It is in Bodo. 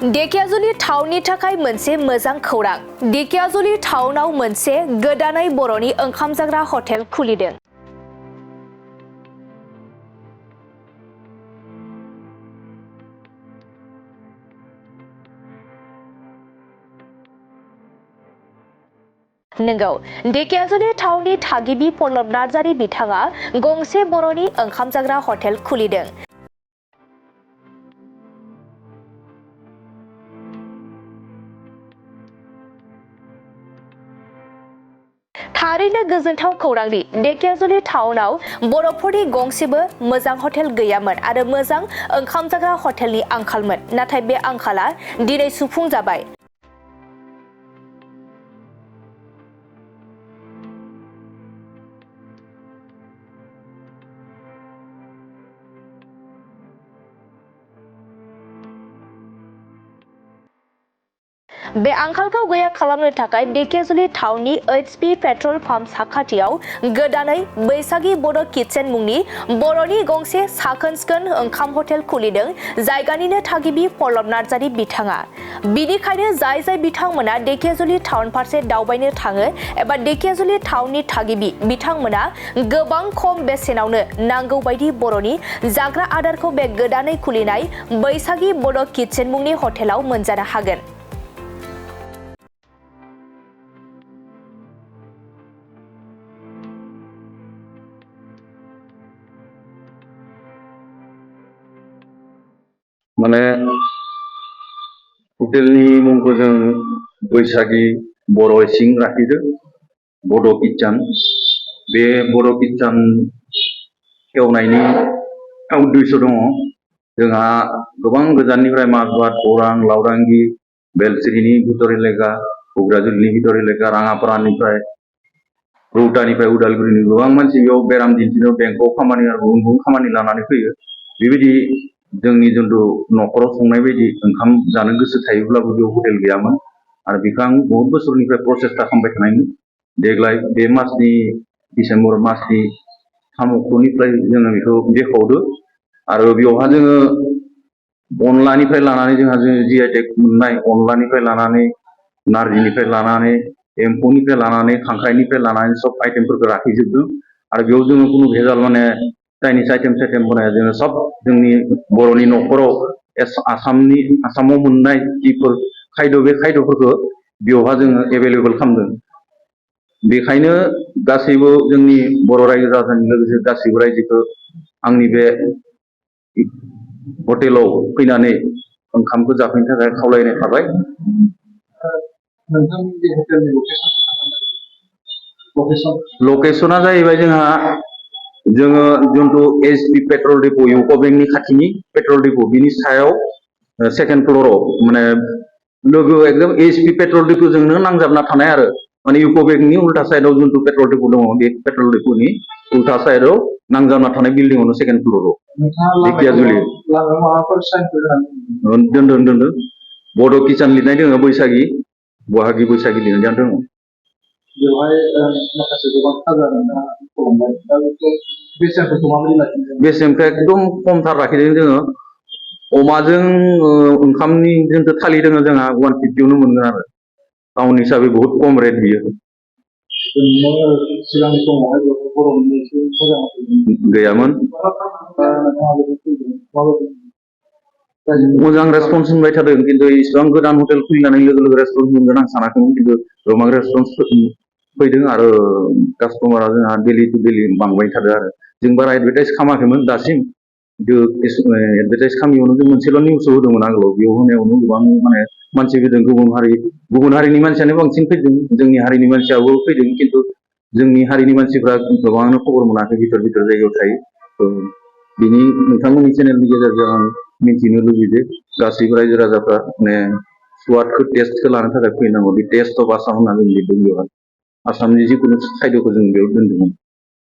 धेकियाजुलि टाउननि थाखाय मोनसे मोजां खौरां। धेकियाजुलि टाउनाव मोनसे गोदानै बर'नि ओंखाम जाग्रा हटेल खुलिदों। नंगौ, धेकियाजुलि टाउननि थागिबि पल्लब नार्जारी बिथाङा गंसे बर'नि ओंखाम जाग्रा हटेल खुलिदों। थारैनो गोजोनथाव खौरांदि धेकियाजुलि टाउनाव बर'फोरनि गंसेबो मोजां हटेल गैयामोन आरो मोजां ओंखाम जाग्रा हटेलनि आंखालमोन, नाथाय बे आंखाला दिनै सुफुंजाबाय। बे आंखालखौ गैया खालामनो थाखाय धेकियाजुलि टाउननि HP पेट्रल पाम्प साखाथियाव गोदानै बैसागी बर' किटचेन मुंनि बर'नि गंसे साखोन-सिखोन ओंखाम हटेल खुलिदों जायगानिनो थागिबि पल्लब नार्जारी बिथाङा। बिनिखायनो जाय बिथांमोना धेकियाजुलि टाउन फारसे दावबायनो थाङो एबा धेकियाजुलि टाउननि थागिबि बिथांमोना गोबां खम बेसेनावनो नांगौ बायदि बर'नि जाग्रा आदारखौ बे गोदानै खुलिनाय बैसागी बर' किटचेन मुंनि हटेलाव मोनजानो हागोन। माने हटेलनि मुंखौ जों बैसागी बर' इसिं लाखिदों, बड' किटचेन। बे बड' किटचेन खेवनायनि उद्देश्य दङ। जोंहा गोबां गोजाननिफ्राय माजबाद, गौरां, लावदांगि, बेलसिरिनि भितर एलेका, क'क्राझारनि भितर एलेका, राङापारानिफ्राय, रौतानिफ्राय उदालगुरिनि गोबां मानसि बेयाव बेराम दिन्थिनो बेंकआव खामानि आरो गुबुन गुबुन खामानि लानानै फैयो। बेबायदि जोंनि जिथु न'खराव संनाय बायदि ओंखाम जानो गोसो थायोब्लाबो बेयाव हटेल गैयामोन आरो बेखौ आं बहुत बोसोरनिफ्राय प्रसेस्टा खालामबाय थानायमोन। देग्लाय बे मासनि डिसेम्बर मासनि 3 अक्ट'निफ्राय जोङो बेखौ बेखेवदो आरो बेवहा जोङो अनलानिफ्राय लानानै जोंहा GI टेग मोननाय अनलानिफ्राय लानानै नारजिनिफ्राय लानानै एम्फौनिफ्राय लानानै खांख्राइनिफ्राय लानानै सब आइटेमफोरखौ लाखिजोबदों आरो बेयाव जोङो खुनु भेजाल माने चाइनिस आइटेम बनाया जोङो सब जोंनि बर'नि न'खराव आसामाव मोननाय जिफोर खायद' बे खायद'फोरखौ बेवहा जोङो एभेलेबल खालामदों। बेखायनो गासैबो जोंनि बर' रायजो राजाजों लोगोसे गासैबो रायजोखौ आंनि बे हटेलाव फैनानै ओंखामखौ जाफैनो थाखाय खावलायनाय थाबाय। लकेसना जाहैबाय जोङो जिथु HP पेट्रल डिपो इउक' बेंकनि खाथिनि पेट्रल डिपो बिनि सायाव सेकेन्ड फ्ल'राव माने लोगो एकदम HP पेट्रल डिपोजोंनो नांजाबना थानाय आरो माने इउक' बेंकनि उल्था साइडआव जिथु पेट्रल डिपो दङ बे पेट्रल डिपोनि उल्था साइडआव नांजाबना थानाय बिल्डिंआवनो सेकेन्ड फ्ल'राव धेकियाजुलि दोनदों बड' किटचेन लिरनाय दङ बैसागी बहागि बैसागी लिरनाय दङ। बेवहाय माखासे गोबां खाजा बेसेनखौ एकदम खमथार लाखिदों जोङो। अमाजों ओंखामनि जिथु थालि दङ जोंहा 150 मोनगोन आरो टाउन हिसाबै बहुत खम रेट बियो। सिगांनि समावहाय गैयामोन। मोजां रेसपन्स मोनबाय थादों खिन्थु इसेबां गोदान हटेल खुलिनानै लोगो लोगो रेसपन्स मोनगोन आं सानाखैमोन, खिन्थु गोबां रेसपन्स फैदों आरो कास्टमारा जोंहा डेलि टु डेलि बांबाय थादों आरो जों बारा एडभार्टाइज खालामाखैमोन दासिम, खिन्थु एडभार्टाइज खालामैयावनो जों मोनसेल' निउसआव होदोंमोन आगोलाव, बेयाव होनायावनो गोबां माने मानसि फैदों। गुबुन हारिनि मानसियानो बांसिन फैदों, जोंनि हारिनि मानसियाबो फैदों, खिन्थु जोंनि हारिनि मानसिफ्रा गोबाङानो खबर मोनाखै भितर जायगायाव थायो। बिनि नोंथांमोननि चेनेलनि गेजेरजों आं मिथिनो लुबैदों गासैबो रायजो राजाफ्रा माने स्वादखौ टेस्टखौ लानो थाखाय फैनांगौ। बे टेस्ट अफ आसाम होनना जों लिरदों बेवहाय आसामनि जिखुनु खायद'खौ जों बेयाव दोनदोंमोन।